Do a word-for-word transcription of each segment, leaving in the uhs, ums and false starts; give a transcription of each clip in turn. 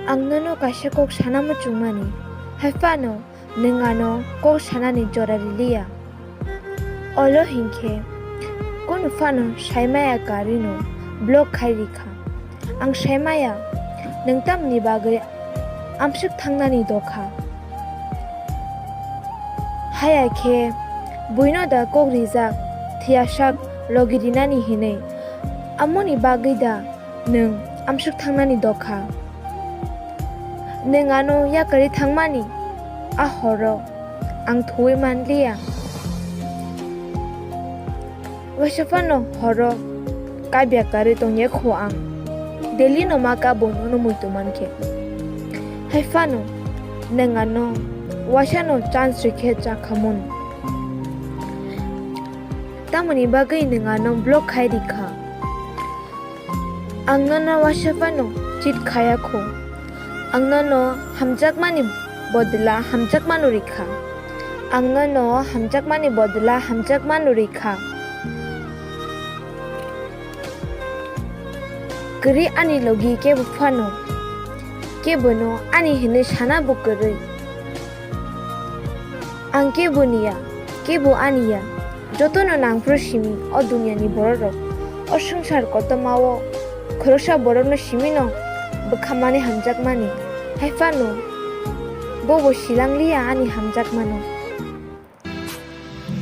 Ang nono kaisa kok sana muchungmani, hai phano nwng ano kok sanani jora riliya. Olo hinkhe kunu phano saimaya karino block khai rikha. Ang saimaya nwng tamni bagwi amswk thangnani dokha. Haya khe buino da kok rijak thiyasak logi rinani hinwi, amoni bagwi da nwng amswk thangnani dokha. Nwng ano yakarwi thangmani a horo ang thuwi manliya. Waisa phano horo kabya karwi tongya kho ang. Daily no ma kabo nono muitu mankhe. Hai phano nwng ano waisa no chance rikhe chakhamon. Tamoni bagwi nwng ano block khai rikha. Ang nono waisa phano cheat khaya kho. Ang nono hamjakmani bodla hamjakmano rikha. Ang nono hamjakmani bodla hamjakmano rikha. Kwrwi ani logi kebo phano, kebono ani hinwi sana bo kwrwi. Ang kebo niya, kebo aniya, jotono nangphuru simi o duniani bororok. O swngchar kotormao khoroksa borokno simino bwkhamani hamjakmani, hai phano bobo silangliya ani hamjakmano.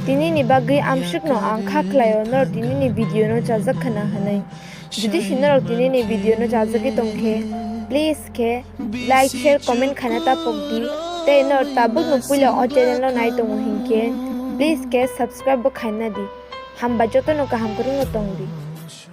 Tinini bagwi amswkno ang kha khlaio norok tinini videono chajak khwna hwnwi. Jodi si norok tinini videono chajagwi tongkhe, please khe like, share, comment khaina tapok di. Tei norok tabukno puila o channel no nai tongo hinkhe, please khe subscribe bo khaina di. Hamba jotono kaham kwrwngno tong di.